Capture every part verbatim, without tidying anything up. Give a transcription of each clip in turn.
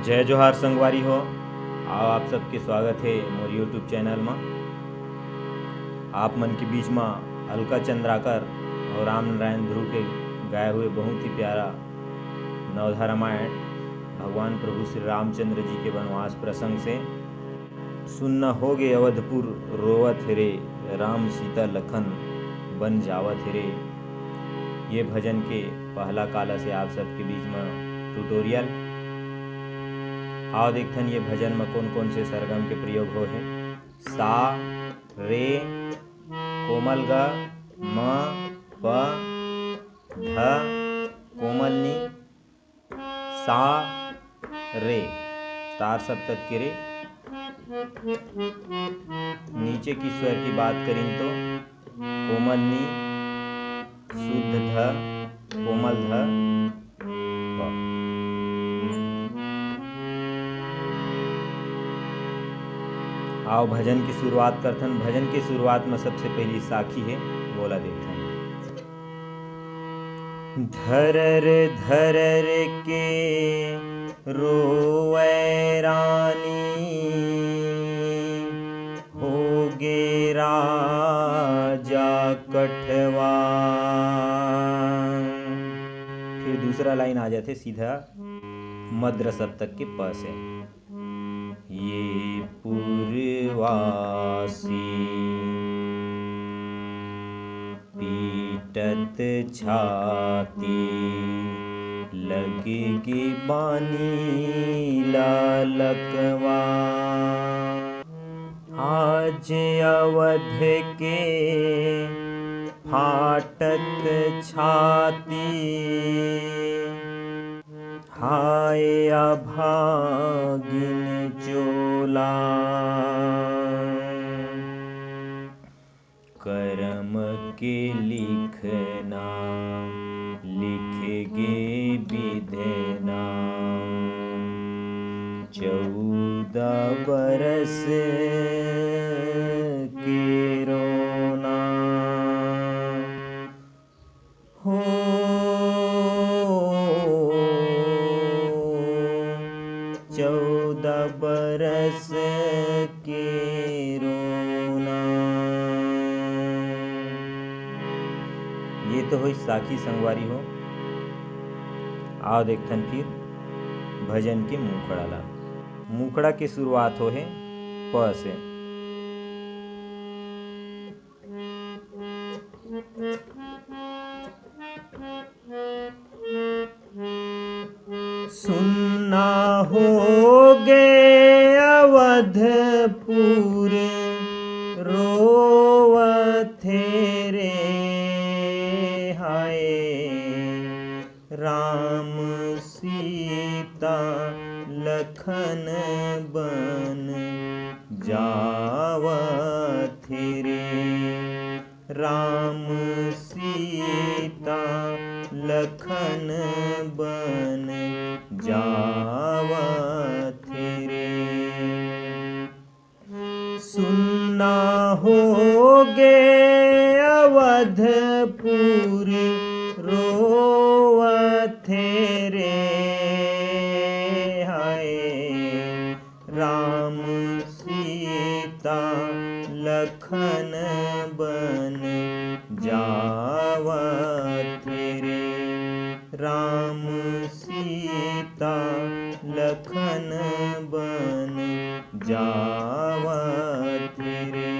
जय जोहार संगवारी हो, आओ आप सबके स्वागत हे मोर YouTube चैनल म। आप मन के बीच म अलका चंद्राकर और राम नारायण ध्रुव के गाए हुए बहुत ही प्यारा नवधा रामायण, भगवान प्रभु श्री रामचंद्र जी के वनवास प्रसंग से। सुन न होगे अवधपुर रोवत हे रे, राम सीता लखन बन जावत हे रे। ये भजन के पहला काला से आप सबके बीच म ट्यूटोरियल। आओ देखथन ये भजन म कोन कोन से सरगम के प्रयोग होहे। सा, रे, कोमल ग, म, प, ध, कोमल नी, सा, रे, तार सप्तक के रे। नीचे की स्वर की बात करिन तो कोमल नी, शुद्ध ध, कोमल ध, प। आओ भजन की शुरुआत करथन। भजन के शुरुआत म सबसे पहली साखी हे, वोला देखथन। धरर धरर के रोवै रानी, होगे राजा कठवा। फिर दूसरा लाइन आ जाथे सीधा मद्र सप्तक के प से। ये पुरवासी पीटत छाती, लगे गे बानी ला लकवा। आज अवध के फाटत छाती, हाय अभागिन चोला। करम के लिखना लिख गे बिधना, चौदह बरस के रोना। हो चौदह बरस के रोना। ये तो होइस साखी संगवारी हो। आओ देखथन फिर भजन के मुखड़ा ला। मुखड़ा के शुरुआत होहे प से। सुन्ना होगे अवधपुर रोवत हे रे हाय। राम सीता लखन बन जावत हे रे। राम सीता लखन बन जावत हे रे। सुन्ना होगे अवधपुर रोवत हे रे हाय। राम सीता लखन बन जावत हे रे। राम सीता लखन बन जावत हे रे।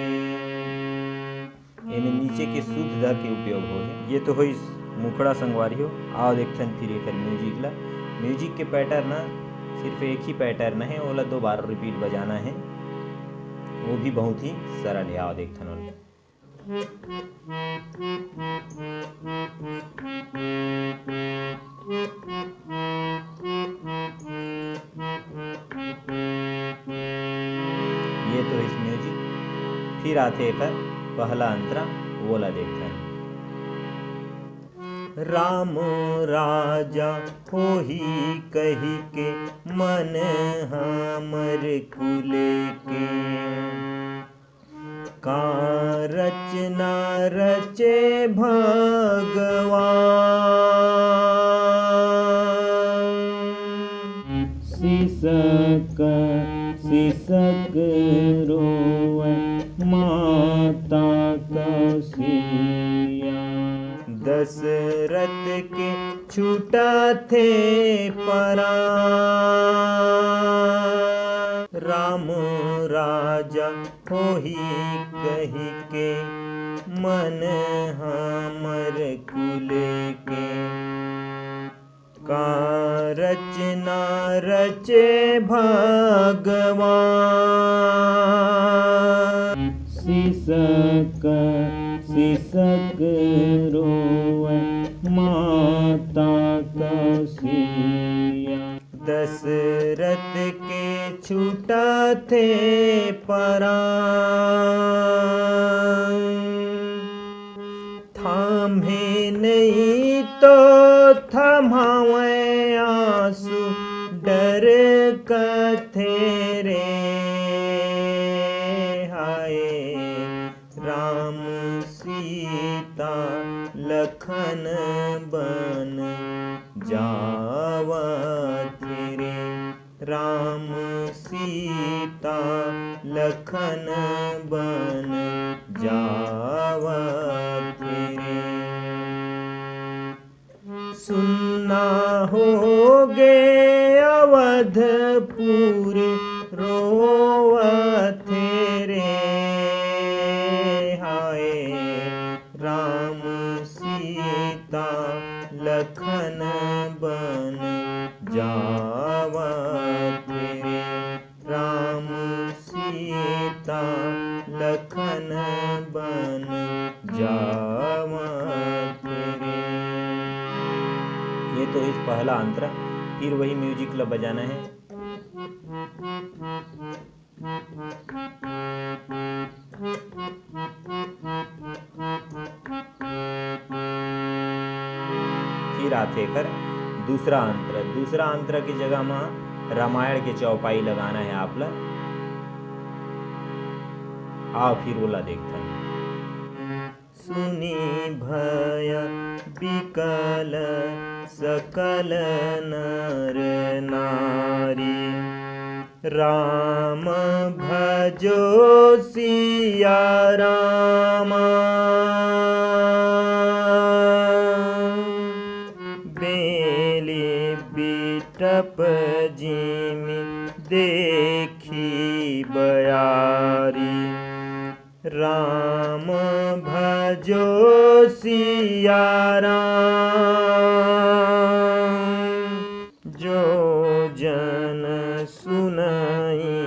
एमे नीचे के शुद्ध ध के उपयोग होहे। ये तो होइस मुखड़ा संगवारी हो। आओ देखथन फिर एकर म्यूजिक ला। म्यूजिक के पैटर्न ना सिर्फ एक ही पैटर्न हे, ओला दो बार रिपीट बजाना हे, वो भी बहुत ही सरल हे। आओ देखथन ओला। ये तो होइस म्यूजिक। फिर आथे एकर पहला अंतरा, वोला देखथन। राम राजा होही कहि के मन हमर कुल के, का रचना रचे भगवान। सिसक सिसक रोवै माता कौसिया। दशरथ के छूटथे परान। राम राजा होही कहिके मन हमर कुल के। का रचना रचे भगवान। सिसक सिसक रोवै माता कौसिया। दशरथ के छूटथे परान। थाम्हे नइ तो थमावै आंसू डरकथे रे। हाय राम सीता लखन बन जावत रे। राम सीता लखन बन जावत रे। सुन्ना होगे अवधपुर रोवत रे। हाय राम सीता लखन बन जावत रे। राम सीता लखन बन जावत रे। ये तो होइस पहला अंतरा। फिर वही म्यूजिक ला बजाना है। फिर आथे एकर दूसरा अंतरा। दूसरा अंतरा के जगह म रामायण के चौपाई लगाना है आप ला। आओ फिर ओला देखथन। सुनी भय बिकल सकल नर नारी। राम भजो सिया राम। बेली बिटप जिमि देखि बयारी। राम भजो सिया राम। जो जन सुनई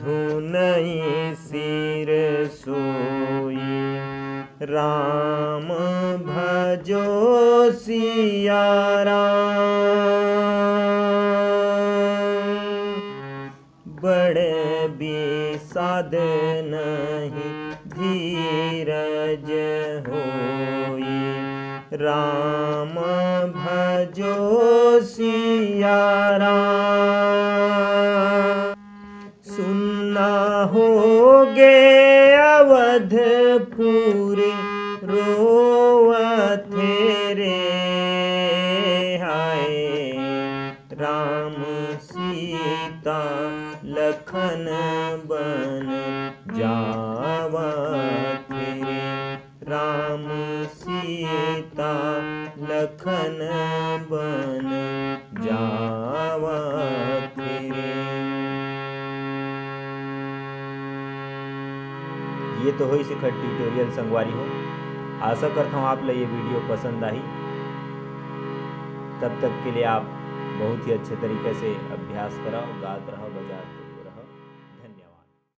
धुनई सिर सोई। राम भजो सिया राम। बड़ बिसाद नहीं धीरज होई। राम भजो सिया राम। सुन्ना होगे अवधपुर रोवत रे। हाय राम सीता लखन बन जावत रे। राम सीता लखन बन जावत रे। ये तो होइस एखर ट्यूटोरियल संगवारी हो। आशा करत हूँ आप ला ये वीडियो पसंद आही। तब तक के लिए आप बहुत ही अच्छे तरीके से अभ्यास कराओ, गात रहो।